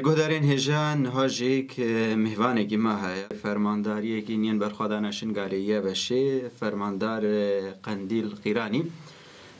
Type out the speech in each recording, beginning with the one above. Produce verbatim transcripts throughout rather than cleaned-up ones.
Guhdarên hêja, niha jî k-, mêvanekî me heye. Fermandariyekî yên berxwedana Şingalê Y B Şê, fermandar, e, Qendîl Qîranî.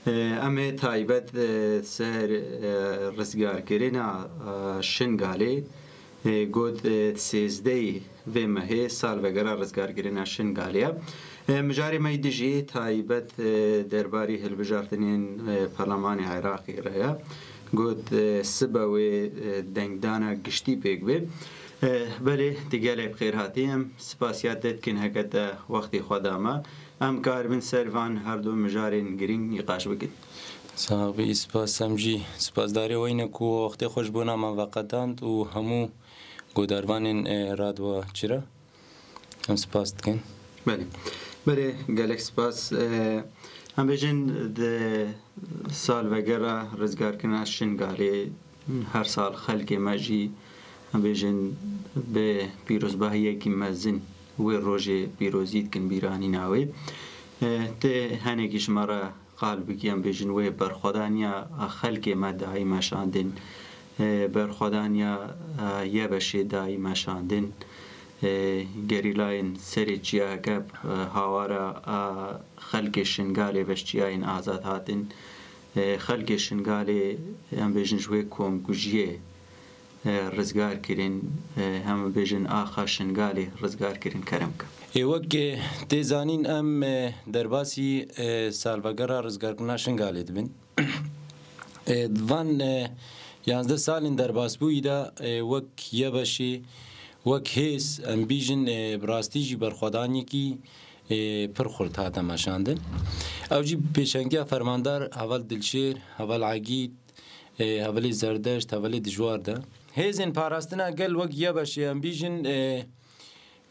E, em ê taybet, e, ser, e, rizgarkirina, e, Şingalê, e, got, e, sêzdehê vê mehê salvegera rizgarkirina Şingalê ye. E, mijarê me yî dijî taybet, e, derbarî hilbijartinên, e, Parlemanê Iraqê re ye. Got, e, sibe wê, e, dengdana giştî pêk bê. E, belê, tu gelek bi xêr hatî. Em spasiya te dikin heke te wextê xwe da me. Em karibin ser van her du mijarên girîng nîqaş bikin. Sax bî, spas. Em jî spasdarê we ne ku wextê xwe ji bona me veqetand û hemû guhdarvanên, e, Radwa Çira. Em spas dikin. Belê. Belê, gelek spas. E, em bêjin di salvegera rizgarkirina Şingalê her sal xelkê me jî, em bêjin, bi pîrozbahiyekî mezin wê rojê pîrozî dikin, bîranîna wê. E, tê henekî ji me re qal bikî, em bêjin, wê berxwedaniya xelkê me dayî meşandin, e, berxwedaniya, e, Y B Şê dayî meşandin, e, gerîlayên serê çiyayeke, e, hawara, e, xelkê Şingalê ve ji çiyayên azad hatin, e, xelkê Şingalê, em bêjin, ji wê komkujiyê, e, rizgar kirin, e, em bêjin axa Şingalê rizgar kirin, kerem ke. Ê, wek, e, tê zanîn, em, e, derbasî, e, salvegera rizgarkirina Şingalê dibin. E, di van, e, yanzdeh salên derbasbûyî de, e, wek Y B Şê, wek hêz, em bîjin, e, bi rastî jî berxwedaniyekî, e, pir xurt hate meşandin. Ew jî pêşengiya fermandar heval Dilşêr, heval Egîd, e, hevalê Zerdeşt, hevalê Dijwar de. Hêzên parastina gel wek Y B Şê, em bîjin, e,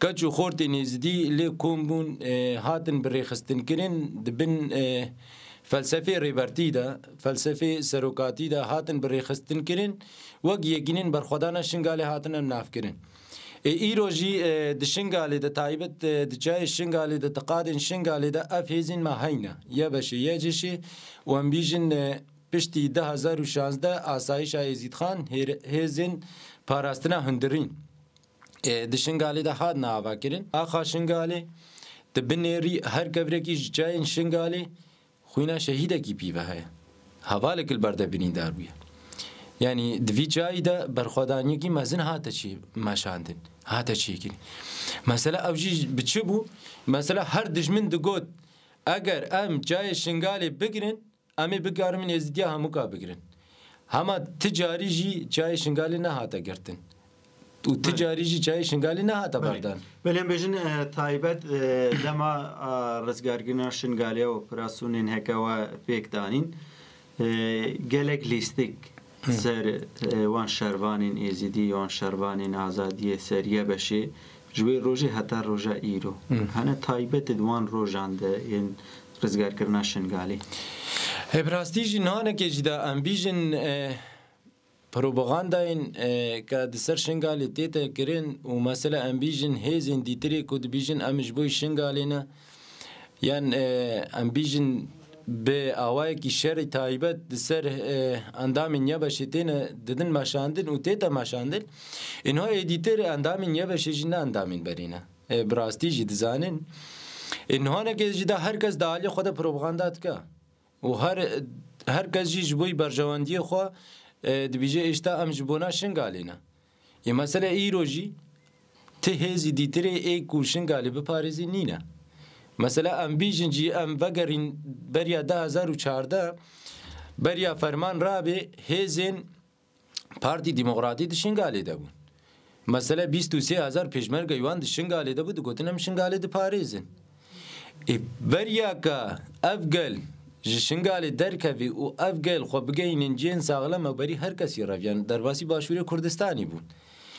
keç û xortên êzidî lê kom bûn, e, hatin birêxistinkirin, di bin, e, felsefê rêbertî de, felsefê serokatî de hatin birêxistinkirin, wek yekînên berxwedana Şingalê hatine navkirin. Ê, îro jî, e, di Şingalê de, taybet, e, di çiyayê Şingalê de, di qadên Şingalê de ev hêzên me heyne. Y B Şê, Y C Ş û em bîjin, e, piştî du hezar û şazdeh asayişa Êzîdxan hêr-, hêzên parastina hundirîn, e, di Şingalê de hatine avakirin. Axa Şingalê, di binêrî her kevirekî ji çiyayên Şingalê xwîna şehîdekî pî ve heye. Hevalek li ber de birîndar bûye. Yanî di vî çiyayî de berxwedaniyekî mezin hate çê meşandin, hate çêkirin. Mesela ew jî bi çi bû? Mesela her dijmin digot, eger em çiyayê Şingalê bigirin, em ê bikaribin êzidiya hemûka bigirin. Hema ti carî jî çiyayê Şingalê nehate girtin. Û ti Belê. carî jî çiyayê Şingalê nehate Belê. berdan. Belê, em bêjin, e, taybet, e, dema, e, rizgarkirina Şingalê û operasyonên heke we pêk danîn, e, gelek lîstik Hı. ser, e, wan şervanên êzidî, wan şervanên azadiyê ser Y B Şê, ji wê rojê heta roja îro. Hı. Hene taybet di wan rojan de yên rizgarkirina Şingalê. Hê, bi rastî jî nihanekê jî de em bîjin, e, propagandayên, e, ke di ser Şingalê tête kirin û mesela em bîjin hêzên dîtirê ku dibîjin em ji bo Şingalê ne, yan, e, em bîjin bi awayekî şerî taybet di ser, e, endamên Y B Şê têne didin meşandin û tête meşandin. Ê niha ê dîtir endamên Y B Şê jî ne endamên berê ne. E, bi rastî jî dizanin. Ê nihanekê jî de her kes di aliyê xwe de propaganda dike. Û her, her kes jî ji bo berjewendiyê xwe, e, dibêje, êşta em ji bona Şingalê ne. Ê, mesele îro jî ti hêzî dîtirê ê ku Şingalê biparêzî nîne. Mesela em bîjin jî, em vegerîn beriya du hezar û çardeh, beriya ferman rabê hêzên Partî Demokratî di Şingalê de bûn. Mesele bîst û sê hezar pêşmergeyê wan di Şingalê de bû, digotin em Şingalê diparêzin. Ê, beriya ke ev gel ji Şingalê derkevî û ev gel xwe bigeyînin cihên saxlem, ew berî her kesî reviyan, derbasî Başûrê Kurdistanî bûn.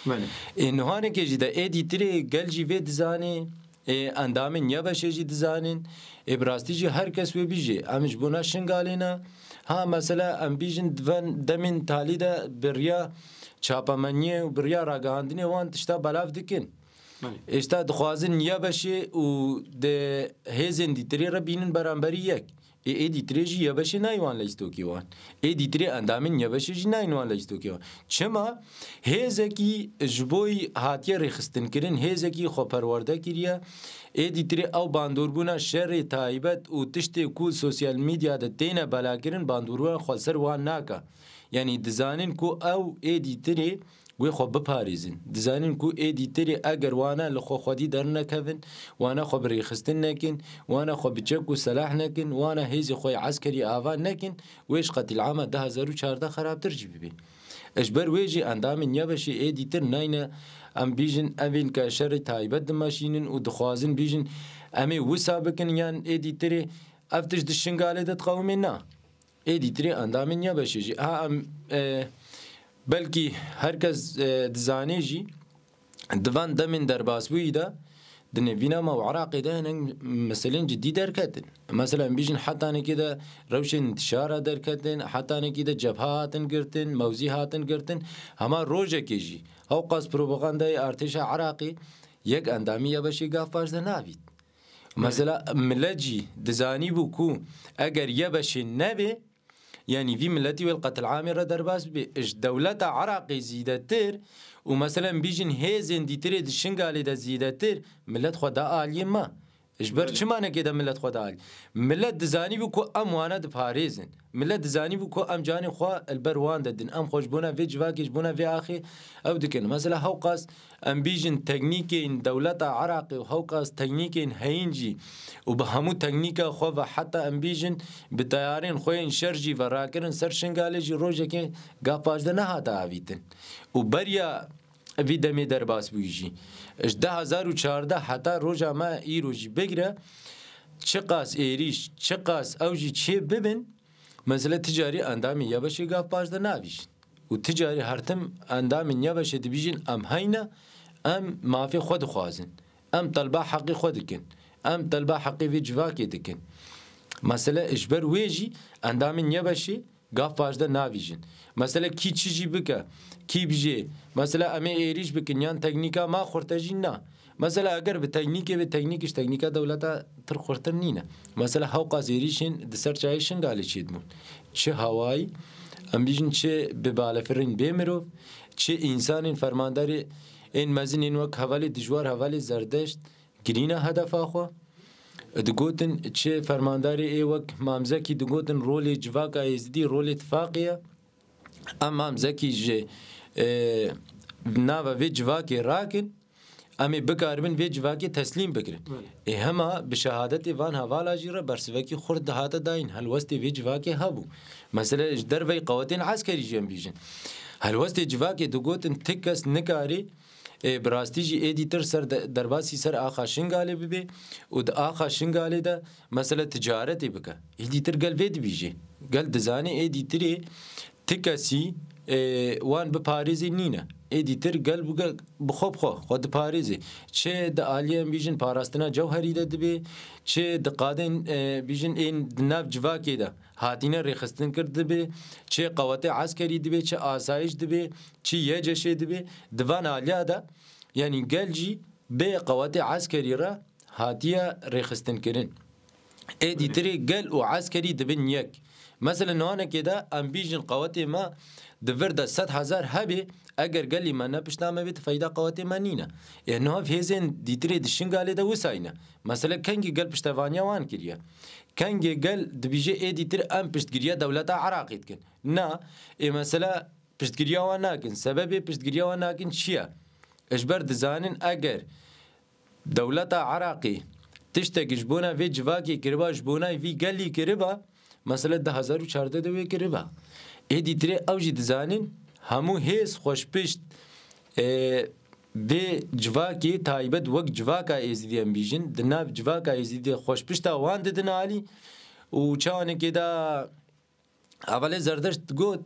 Belê. Ê, nihanekê jî de ê dîtirê gel jî vê dizanê, ê, endamên Y B Şê jî dizanin, ê, bi rastî jî her kes wê bijî. Em ji bona Şingalê ne. Ha, mesela em bîjin di van demên talî de bi riya çapemeniyê û bi riya ragihandinê wan tişta belav dikin. Belê. Êşta dixwazin Y B Şê û di hêzên dîtirê re bînin beramberî yek. Ê, ê dîtirê jî YBŞê nayên wan leyîstokê wan. Ê dîtirê endamên YBŞê jî nayên wan leyîstokê wan. Çima? Hêzekî ji bo hatiye rêxistinkirin, hêzekî xwe perwerde kiriye. Ê dîtirê ew bandorbûna şerê taybet û tiştê ku sosyal medya de têne belakirin, bandorbûna xwe ser wan nake. Yanî dizanin ku ew ê dîtirê wê xwe biparêzin. Dizanin ku ê dîtirê eger wana li xwe xwedî dernekevin, wana xwe bi rêxistin nekin, wana xwe bi çek û selah nekin, wana hêzê xwe yê eskerî ava nekin, wê ji qetlîama du hezar û çardeh xerabtir jî bibê. Ji ber wê jî endamên YBŞê ê dîtir nayne, em bîjin, evên ke şerê taybet dimeşînin û dixwazin bîjin, em ê wisa bikin yan ê dîtirê, ev tişt di Şingalê de diqewimê? Na. Ê dîtirê endamên YBŞê jî. Ha, em, e, belkî her kes, e, dizanê jî, di van demên derbasbûyî de, di nêvîna me û Iraqê de hinek meselên cidî derketin. Mesela, em bîjin hetanekê de rewşên intişara derketin, hetanekê de cebha hatin girtin, mewzî hatin girtin. Hema rojekê jî, hewqas propagandayê artêşa Iraqê yek endamî YBŞê gav paşde navît. Mesela, milet jî dizanîbû ku eger YBŞê nebê, yanî vî miletî wê li qetilamê re derbas bibê. Ji dewleta Iraqê zîdetir û, meselen, bîjin hêzên dîtirê di Şingalê de zîdetir, milet xwe da aliyê me. Ji ber Belê. çi manekê de milet xwe da alî? Milet dizanîbû ku em wana diparêzin. Milet dizanîbû ku em canê xwe li ber wan de din. Em xwe ji bona vê civakê, ji bona vê axê ew dikin. Mesela, hewqas em bîjin teknîkên dewleta Iraqê û hewqas teknîkên heyîn jî û bi hemû teknîka xwe ve, heta em bîjin bi teyarên xwe yên şer jî ve rakirin ser Şingalê jî, rojekê gav paşde nehate avîtin. Û beriya vî demê derbas bûyî jî, ji du hezar û çardeh heta roja me îro jî bigire, çiqas êrîş, çiqas ew jî çê bibin, mesela, ti carî endamên YBŞê gav paşde navîjin. Û ti carî her tim endamên YBŞê dibîjin, em heyne, em mafê xwe dixwazin. Em telba heqê xwe dikin. Em telba heqê vê civakê dikin. Mesele ji ber wê jî endamên YBŞê gav paşde navîjin. Mesele kî çi jî bike, kî bijê, mesela, em ê êrîş bikin yan teknîka ma xurte jî, na. Mesela, eger bi teknîkê be, teknîk ji teknîka dewleta tir xurtir nîne. Mesela, hewqas êrîşên di ser çayê Şingalê çêdibûn. Çi hewayî, em bîjin çi bi balefirên bê mirov, çi însanên fermandarê ên mezin ên wek hevalê dijwar, hevalê Zerdeşt, girîna hedefa xwe. Digotin çi fermandarê ê wek Mam Zekî digotin rolê civaka Êzidî rolê tifaqê ye. Em Mam Zekî ji, e, nava vê civakê rakin, em ê bikaribin vê civakê teslîm bikirin. Belê. Ê hema bi şehadetê van hevala jî re bersivekî xurt dihate dayîn. Helwestê vê civakê hebû. Mesele ji derveyî qewetên eskerî jî em bîjin. Helwestê civakê digotin ti kes nikarî, e, bi rastî jî êdî tir ser de-, derbasî ser axa Şingalê bibe û di axa Şingalê de, mesele, ticaretê bike. Êdî tir gel vê dibîjê. Gel dizanê êdî tirê ti kesî, e, wan biparêzê nîne. Êdî tir gel bige bi xwe bi xwe, xwe diparêzê. Çi di aliyê em bîjin parastina cewherî de dibe, çi di qadên, e, bîjin ên di nav civakê de hatine rêxistin kir dibe, çi qewetê eskerî dibe, çi asayiş dibe, çi YCŞê dibe, di van aliya de, yanî gel jî bê qewetê eskerî re hatiye rêxistinkirin. Ê dîtirê gel û eskerî dibin yek. Mesela nihanekê de em bîjin qewetê me di vir de sed hezar hebê, eger gelî me ne pişta me bê, ti feyda qewetê me nîne. Ê niha hêzên dîtirê di Şingalê de wisayne. Mesela kengî gel piştevaniya wan kiriye. Kengê gel dibîje ê dîtir em piştgiriya dewleta Iraqê dikin. Na, ê mesela piştgiriya wan nakin. Sebebê piştgiriya wan nakin çi ye? Ji ber dizanin eger dewleta Iraqê tiştek ji bona vê civakê kiriba, ji bona vî gelî kiriba, mesela du hezar û çardeh de wê kiriba. Ê dîtirê ew jî dizanin hemû hêz xweşpişt, e, vê civakê taybet wek civaka Êzidî em bîjin, di nav civaka Êzidî de xweşpişta wan didin alî û çawanekê de Hevalê Zerdeşt got,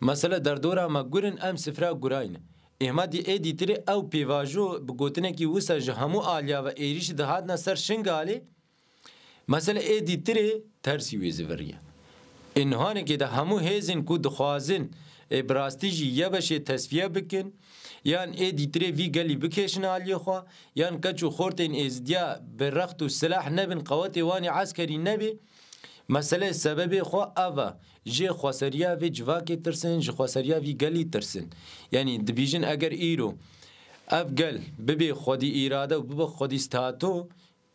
mesele derdora me gurin, em sifra gurayne. Êma dî ê dîtirê ew pêvajo bi gotinekî wisa ji hemû aliya ve êrîşî dihatine ser Şingalê, mesele ê dîtirê tersî wê ziviriye. Ê nihanekê de hemû hêzên ku dixwazin ê bi rastî jî YBŞê tesfiye bikin, yan ê dîtirê vî gelî bikêşin aliyê xwe, yan keç û xortên Êzidiya bi rext û silah nebin, qewetê wan ê eskerî nebê, Meselê sebebê xwe ev e. Jê xweseriya vê civakê tirsin, ji xweseriya vî gelî tirsin. Yanî dibîjin eger îro ev gel bibê xwedî îrade û bibe xwedî stato,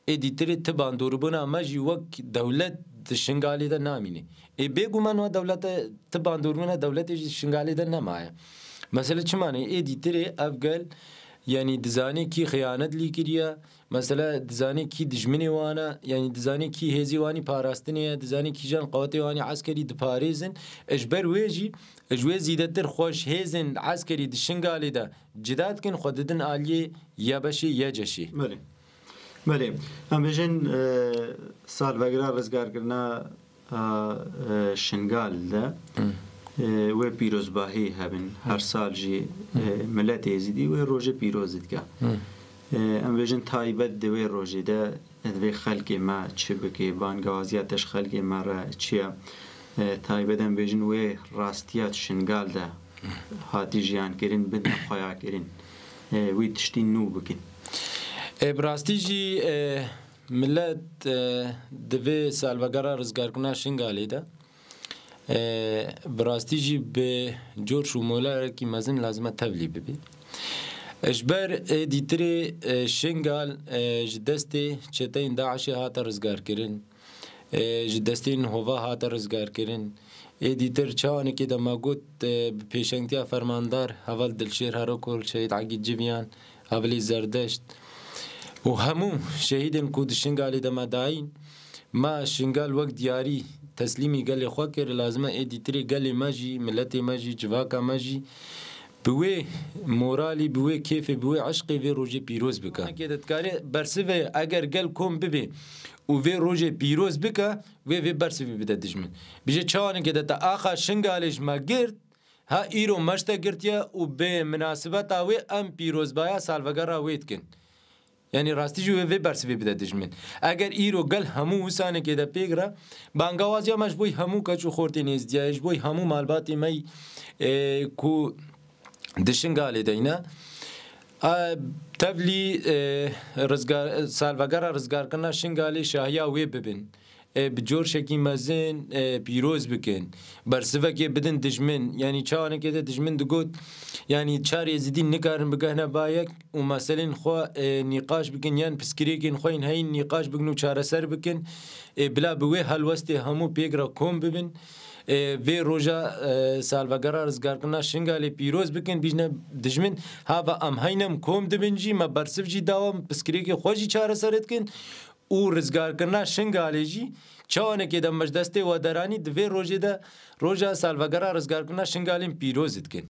ê dîtirê ti bandoribûna me jî wek dewlet di Şingalê de namîne. Ê bêguman wa dewlete, ti bandoribûna dewletê jî Şingalê de nemaye. Mesele çima ne? Ê dîtirê ev gel, yanî dizanê kî xiyanet lî kiriye, mesela dizanê kî dijminê wan e, yanî dizanê kî hêzî wanî parastinê ye, dizanê kîjan qewetê wanî eskerî diparêzin. Ji ber wê jî, ji wê zîdetir xwe ji hêzên eskerî di Şingalê de cida dikin, xwe didin aliyê YBŞê, YCŞê. Belê. Belê. Em bêjin, e, salvegera rizgarkirina, e, e, Şingal de, e, wê pîrozbahî hebin. Her sal jî, e, miletê Êzidî wê rojê pîroz dike. E, em bêjin taybet di wê rojê de, e, divê xelkê me çi bike, bangewaziya te ji xelkê me re çi ye? E, taybet em bêjin wê rastiya Şingal de hatî jiyan kirin, bidin xweya kirin. E, wî tiştî nû bikin. E, bi rastî jî, e, milet, e, di vê salvegera rizgarkirina Şingalê de, e, bi rastî jî bi coş û molerekî mezin lazim e tevlî bibî. Ji ber, e, dîtirê, e, Şingal, e, ji destê çeteyên DAIŞê hate rizgarkirin. E, ji destên hova hate rizgarkirin. Ê dîtir çawanekê de me got, e, bi pêşengtiya fermandar heval Dilşêr Herokol, Şehîd Egîd Civiyan, hevalê Zerdeşt û hemû şehîdên ku di Şingalê de me dayîn, me Şingal wek diyarî teslîmî gelê xwe kir, lazim e ê dîtirê gelê me jî, miletê me jî, civaka me jî bi wê moralî, bi wê kêfê, bi wê eşqê vê rojê pîroz bike. Kê de dikare bersive eger gel kom bibe û vê rojê pîroz bike, wê vê bersivî bide dijmin. Bije çawanekê de te axa Şingalê ji me girt, ha îro me ji te girtiye û bi minasibeta wê em pîrozbaya salvegera wê dikin. Yanî rastî jî wê vê bersivê bide dijmin. Eger îro gel hemû wisanekê de pêk re, bangewaziya me ji bo hemû keç û xortê nêzdiya ye, ji bo hemû malbatê me, e, ku di Şingalê de yine. E, tevlî, e, rizgar, salvegera rizgarkirina Şingalê şahiya wê bibin. E, bi coşekî mezin, e, pîroz bikin. Bersivekê bidin dijmin. Yanî çawanekê de dijmin digot, yanî çar Êzidî nikarin bigehne ba yek û meselên xwe, e, nîqaş bikin, yan piskirêkên xwe yên heyîn nîqaş bikin û çareser bikin. E, bila bi wê helwestê hemû pêk re kom bibin. E, vê roja, e, salvegera rizgarkirina Şingalê pîroz bikin, bîjne dijmin, hava em heynem kom dibin jî, me bersiv jî dawa, piskirêkê xwe jî çareser dikin û rizgarkirina Şingalê jî çawanekê de me ji destê we deranî, di vê rojê de roja salvegera rizgarkirina Şingalê pîroz dikin.